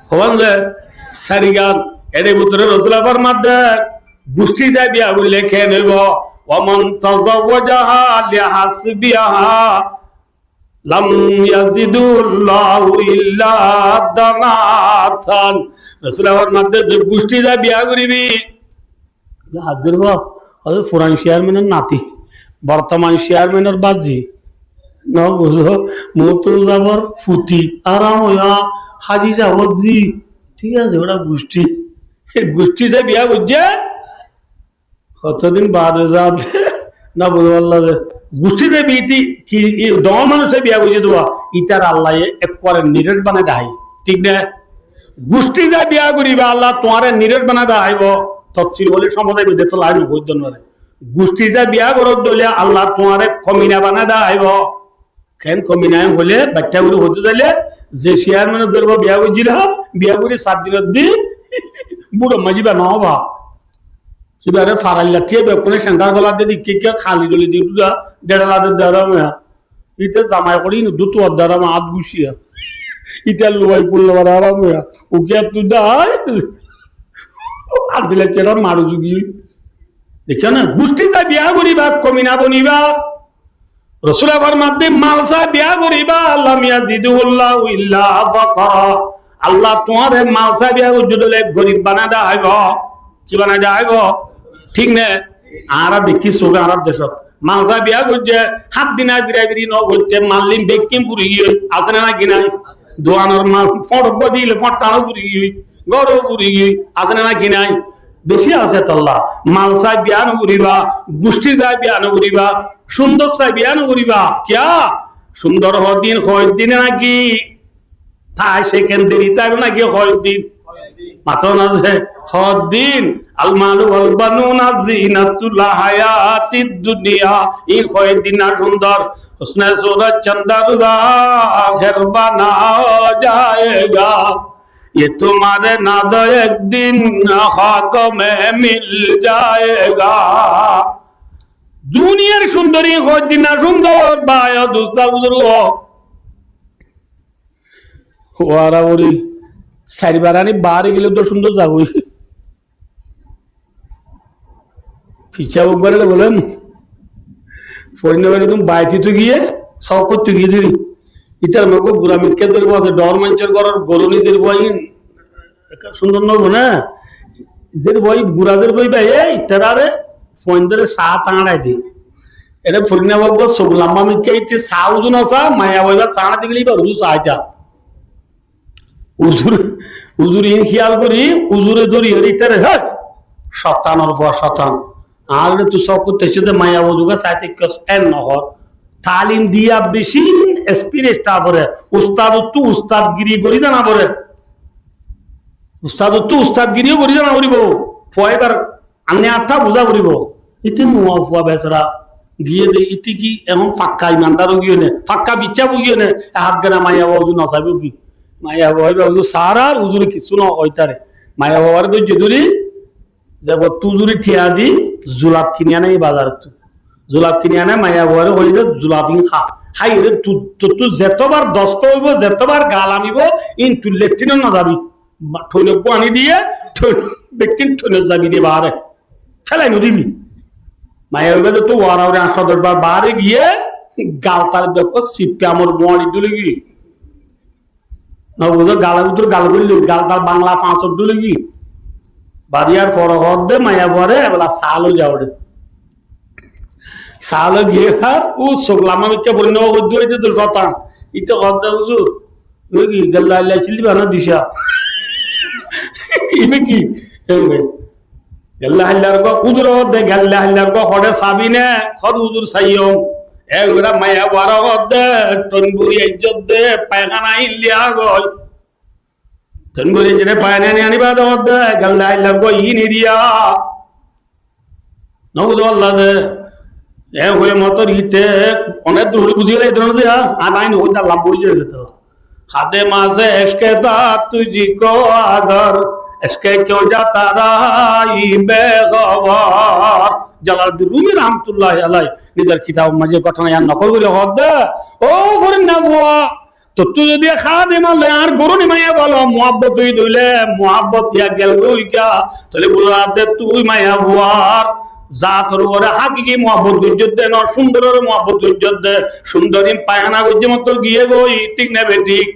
hoón ze, sairgán. Ere bútore Rosule formadde, gucthi sai biya goille ken óibo? ومن تزوجها لحسبها لم يزده الله إلا دناة. Rosule formadde ze gucthi sai biya goribi, Házir ba, ói furan chairman or nati, bortoman chairman or bazi. No buzó, Murtuzá bár futi, aram óiya, Háji sáb or zi. Thík asé, óra gucthi. Gucthi sai biya goijjé, hotodin baade zade, no buzó Allah de. Gucthi sai biya ti, ki, i, dhoóñr manúic sai biya goijjé de, itar Allah ye ekkuware nirek banai dahái. Thík na? Gucthi sai biya goriba, Allah tuáñre nirek banai dahaibo. Tofsil óile somoi zaibo de, etolla no hoóir de. Gucthi sai biya goró de óile Allah tuáñre komina banai dahaibo. Ken komina hoile, baiththá gori hoito saile, ze chairman or zerba biya goijjíla, biya gori sat din or din, buro mazi ba no ba. Ibare farailla thíya bekkúne center gola de dikké kiyá khali doli di dura, dera lade dara maya. Ite zamai kori inu dutu dara ma at guciya. Ita luwai pulla bara aram hoya. Ukiya tu dai. Ar dile chera maru jugi. Dekho na, gusti zai biya goriba, komina boniba. Rosule formadde, mal sai biya goriba, lam yazidhullahu illa faqra. Allah tuáre mal sai biya goijjó dóile gorib banai dahaibo. Ki banai dahaibo? Thík ne? Añára dekí sóge añárar decót. Mal sai biya goijjé, hát din añára birabiri no goijjé, mallim bekkín furi giyói, asé né naki nai? Duanor mal, foñçot bodi dile foñçtano furi giyói, góró furi giyói, asé né naki nai? Beci asé tolla. Mal sai biya no goriba, gusti sai biya no goriba, cúndor sai biya no goriba. Kiya? Cúndor hoddin, hoddin naki? Tái sekenderi taibo naki hoddin? Mato na ze, hoddin. Al malu wal banuna zinatul hayatid dunya. In hoddin na cúndor? Husne surat chandar da akher bana jayega. Ye tumhare na to ek din khak mein mil jayega. Duniyar cúndori hoddin na cúndor, bái o dustó buzurgo. Wara wari, sair barani bari gile to cúndor zagoi. Fica uggwá re bole, foinna bari tum baiti tu giye, sók tu giye diri. Itar moko gura mikka zer boi asé, dor manchor goror goru ni zer boi, ekka cúndor no bone. Zer boi, gura zer boi bái, ei, tarare foindore sá tañrai di. Ere foinna boi sók lamba mikka ite sá uzu no sá, maiya boi ba sá na digile iba uzu sá ita. Uzur, uzur in hiyal gori, uzure dori hori tare, "Hé! Cotanor fua cotan. Añáre tui sók tecce de maiya uzuga saite kos en no hor." Talim diya beci experience ta fore. Ustad ottu ustadgiri gori zana fore. Ustad ottu ustadgiri gori zana foribo. Fua ibar Anne atta buza foribo. Ite nuwa fua besara giye de, ite ki ehón fakka imandar ói giye ne, fakka biccá ói giye ne, e hát gana maiya baba uzu no saibo ki? Maiya baba uzu sarar uzure kissú no hoitare. Maiya babare dóijje dóri, zebottu uzure thiya di, zulaf kini ane e bazarottú. Zulaf kini ane maiya babare hoi de, zulaf in há. Hái re tu, tu, tu zetobar dosto óibo, zetobar gal amibo, in tu letrinot no zabi. Ba-, thoinot guani diye, thoin-, bekkín thoinot zabi diye baáre. Félai no dibi. Maiya óiba de to wara wari añctó doc bar baáre giye, gal tal bekkún sippi amor buañri dulegi. No buzo, gal bútore gal goille, gal tal bangla fañsot dulegi. Bariyar fore hoódde maiya buare, ebela sal ói zaóde. Sal ói giyé ar, u suk lamba mikká forinna uggwá goijjé, ite dul fatan. Ite hoódde, "Huzur, ine ki gella hailla cilli bana disa?" Ine ki? Ene. Gella haillar uggwá, huzur hoódde, gella haillar uggwá hoçé sabi ne? Hoódde, "Huzur saiyum." E gura maiya buare hoódde, "Tonburi aijjó de, paikana illi agoi." Tonburi aijjó de, paikana ini aniba de hoódde, gella haillar uggwá ini diya. No buzo Allah de. E hoi motor ite onek dur hori buzi gele, e dhoron ze, ha, ar ain hoi da lam boi jai to. Khade maze eshke ta tujhko agar, eshke kyon jata raha ye bekhabar. Jalaluddin Rumi rahmatullahi alaih nizor kitabor maze ghotona iyan nokol gori hoódde, o forinna bua, tottú zodi ek hádim Allah añár goróni maiya baba muhabbot ói dóile, muhabbot ya gel goi ka, tóile buzá de tui maiya buar zator uore hakiki muhabbot goijjós de no, cúndoror muhabbot goijjós de, cúndorin paikana goijjé mottor giyé goi, thík ne bethík?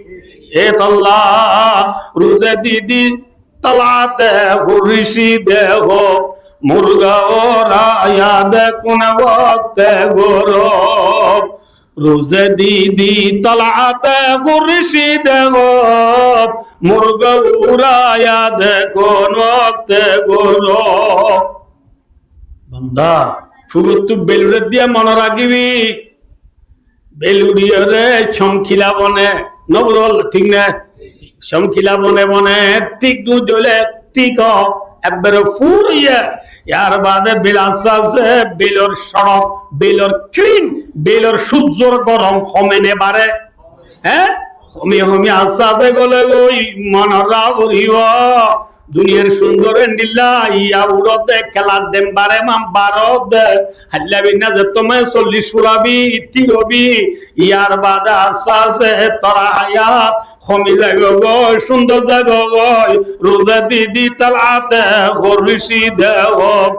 E tolla, ruze didi talate hurshide ho, murga ora yade kun wakte gorob. Ruze didi talate hurshide ho, murga ora yade kun wakte gorob. Banda, fugottu bel uçé diya mone ragibi, bel uçiyóre cómkila bone, no buzó, thík ne? Cómkila bone bone, thík dú dóile, thík o, ekbare fur óiye, yar bade bel asté asté, belor corok, belor crim, belor cúzzor gorom home ne bare? Hé? Home home asté asté gole goi, mone raga foribo. Duniyar cúndor endilla, iya uçódde, kelar dem bare man baródde. Hailla binna zetto mane sollic furabi, tir óbi, yar bade asté asté tora hayat Komi zaibo goi, cúndor zaibo goi, ruze di di tal ate, horrisi de hok,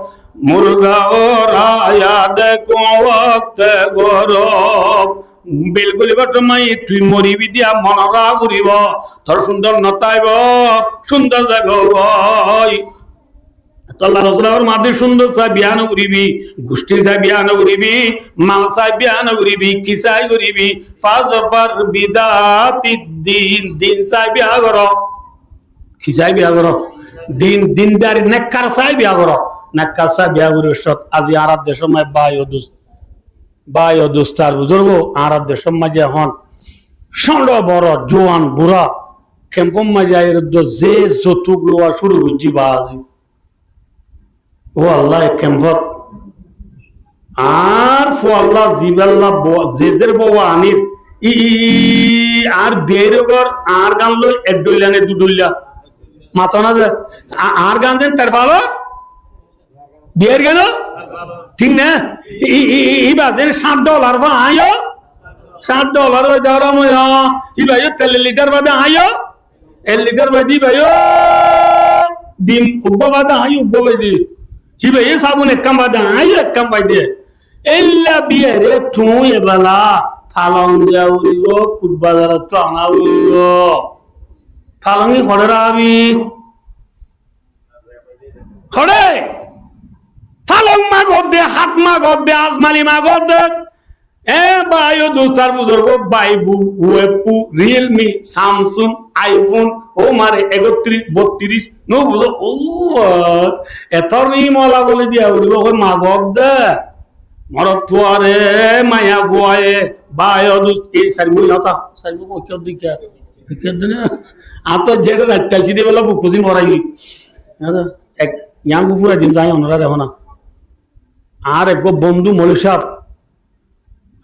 murga o raya de kon wakte gorob. Bilkul ibar somoi tui moribi diya monot rak goribo, tor cúndor no táibo, cúndor zaibo goi. Tolla Rosul abar mazé cúndor sai biya no goribi, gucthi sai biya no goribi, mal sai biya no goribi, ki sai goribi, fazfar bidati din, din sai biya goro. Ki sai biya goro? Din, dindari, nekkar sai biya goro. Nekkar sai biya goribo. Sot azi añárar decór mazé bái o dust, bái o dust ar buzurgo, añárar decór mazé ehón cóñço boro, juan bura, kemfor mazé aiyóre de ze zoutuk lowa cúru goijjé bazi. Ó Allah, e kemfot añár fualla ziballa bo-, ze zer bou anir, i, i, i, i, añár biyair gor añár gán loi ek dhoilla ne du dhoilla. Mato na ze, a-, añár gán zen terfalor, biyair gán o, thík na? I, i, i, i, iba zen cát dholar fa aññí o, cát dholar oi dhorom oi, iba yo tel lithar bade aññí o, ek lithar baade íba yo dim uggúa baade aññí uggúa baade. Íba yo sabun ekkán baade aññí ekkán baade. Éilla biyaré tuñí ebela falong diya foribo, kut bazarottú ana foribo. Falong í hoçé rabi? Hoçé? Falong magor de, hát magor de, azmali magor de. E bái o dust ar buzurgo, bái bu, Oppo, Realme, Samsung, iPhone, ó mare ekottiríc, bottiríc, no buzó, ó, etor rim ola boli diya foribo, hoi magor de. Morot fuare, maiya fuaye, bái o dust, e sair muí hotá, sair muí hotá, kiyór dikká, kiyór dikká. Añár to zere rait tailsi de bela buk kusi morai. Ek, yián gufura dim zai onorare hona. Añár eggúa bondú moulovi sáb,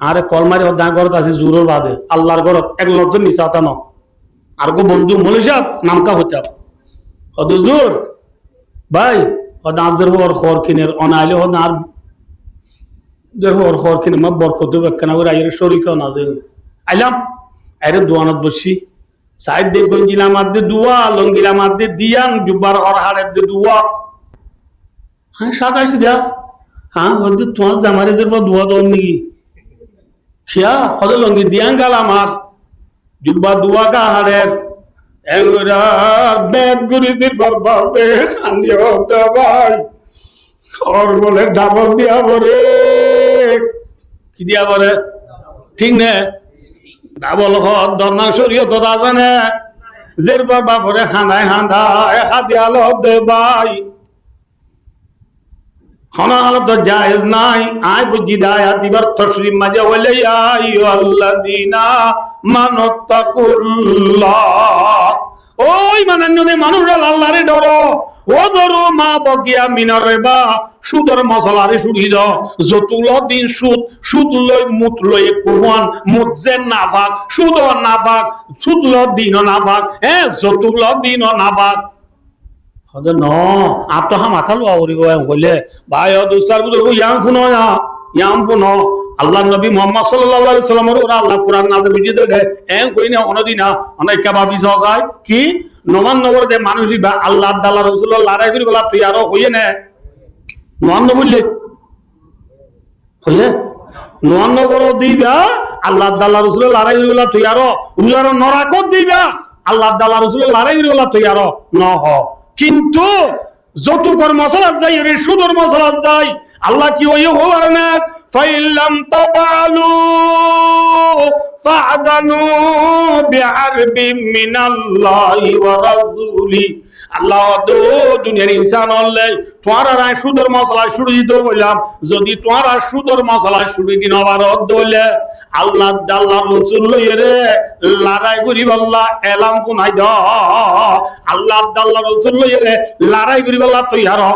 añáre kol mari hoó de, aññí górot así zuhuror baade, Allar górot, ek lofzor misá hotá no. Añár eggúa bondú moulovi sáb, nam ká hoitam. Hoó de, "Huzur, bái," hoó de, "añár zer fuar hoor kiner, one aile," hoó de, "añár zer fuar hoor kiner, ma borkot óibo ekkán, aiyóre córik ó na ze." Ailam, aiyóre duanot boiccí. Sair de gongila madde dua, longila madde diyan, jubbar hor haçer de dua. Aññí sáda sida. Aññí hoódde, "Tuáñr zamare zer fua dua dor niki?" Kiyá? Hoódde, "Longi diyan gal amar, jubba dua ga haçer." Engori ar bek gori zer fua bafe kandi hoódde, "Bái, hor bole dabol diya fore." Ki diya fore? Thík ne? Dabol hor dornan córiyotot asé ne? Zer fua bafore handai handai hadiya lodde bái. Hono halot jaiz nai. Aññí buijjí de ayat ibar tocrif maze hoile, "Ya ayyuhalladina amanu ttaqullah." Ó iman ainno de manúc ókkol, Allare dhoro. "Wa dharu ma baqiya minar riba." Cúdor mosolare cúri do. Zottún lor din cúd, cúd loi mut loi ekku fuan, mut ze nafak, cúd o nafak, cúd lor din o nafak, e, zottún lor din o nafak. Hoóde no, añáttu hámaká luwa foribo en hoile, bái o dust ar buzurgo, yián funo na, yián funo. Allar nobi Muhammad sallallahu alaihi wasallamor uore Allah Kuran nazil goijjé de, en hoine honodin na, honó ekka babi só sai, ki? Nomaz no fore de manúc iba Allah tala Rosulloi lorai goribolla toiyar ó hoiye ne? Nomaz no foille. Hoiye? Nomaz no foro de iba, Allah tala Rosulloi lorai goribolla toiyar ó. Ruza no rako de iba, Allah tala Rosulloi lorai goribolla toiyar ó. No hoó. Kintu zotukor mosolat zai, re cúdor mosolat zai, Allah ki hoiye hoó fare na? "Fa in lam taf'alu fa'zanu bi harbin minallahi wa rasulih." Allah hoódde, "Ó duniyar insán ókkol, tuáñrare aññí cúdor mosola cúri dito hoilam, zodi tuáñra cúdor mosola cúri di no faro de óile, Allah tala Rosulloi re lorai goribolla elan funai do, Allah tala Rosulloi re lorai goribolla toiyar ó."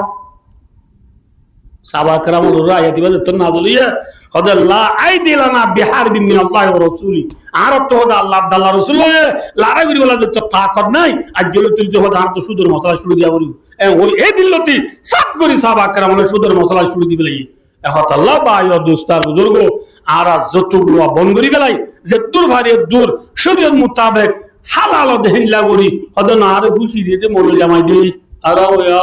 Sahaba keramor uore ayat iba zettót nazil óiye, hoóde, "La aida lana bi harbin minallahi wa rasulih." Añárattú hoóde Allah tala Rosulloi lorai goribolla zettót takot nai, aijjó lóti hoóde añárattú cúdor mosola cúri diya foribo. E, hoi, e dillóti saf gori sahaba keramore cúdor mosola cúri di felaiye. E hotalla bái o dust ar buzurgo, añára zotuk luwa bon gori felai, zeddúr fari eddúr, coriyot mutabek, Hálal de héilla gorí. Hoó de, na, añáre kúci diyé de, mouloi zamai de. Añára hoóya,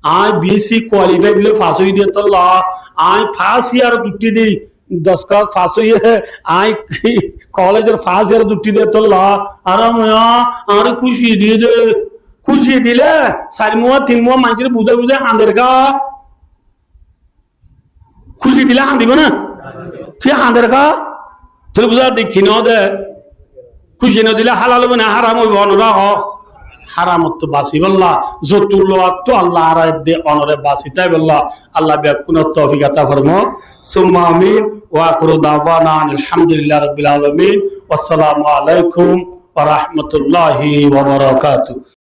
aññí B S C qualified bóli fas óiyi de tolla, aññí fas iyar uthí de, doc klas fas óiye, aññí kolejor fas iyar uthí de tolla, añára hoóya, añáre kúci diyé de, kúci dile, sair muá, tin muá maincóre buzái buzái hañder ká. Kúci dile hañdibo ná? Tui hañder ká? Tui buzá de ki no de? Kúci no dile hálal óibo ná háram óibo, onora hoó? Háramottú basibólla, zottu loattú Allah añáre de onore basi táibolla, Allah bekkúnore toufik ata formok. Summa amin. Wa akhiru da'wana anil hamdulillahi rabbil alamin. Wassalamu alaikum wa rahmatullahi wa barakatuh.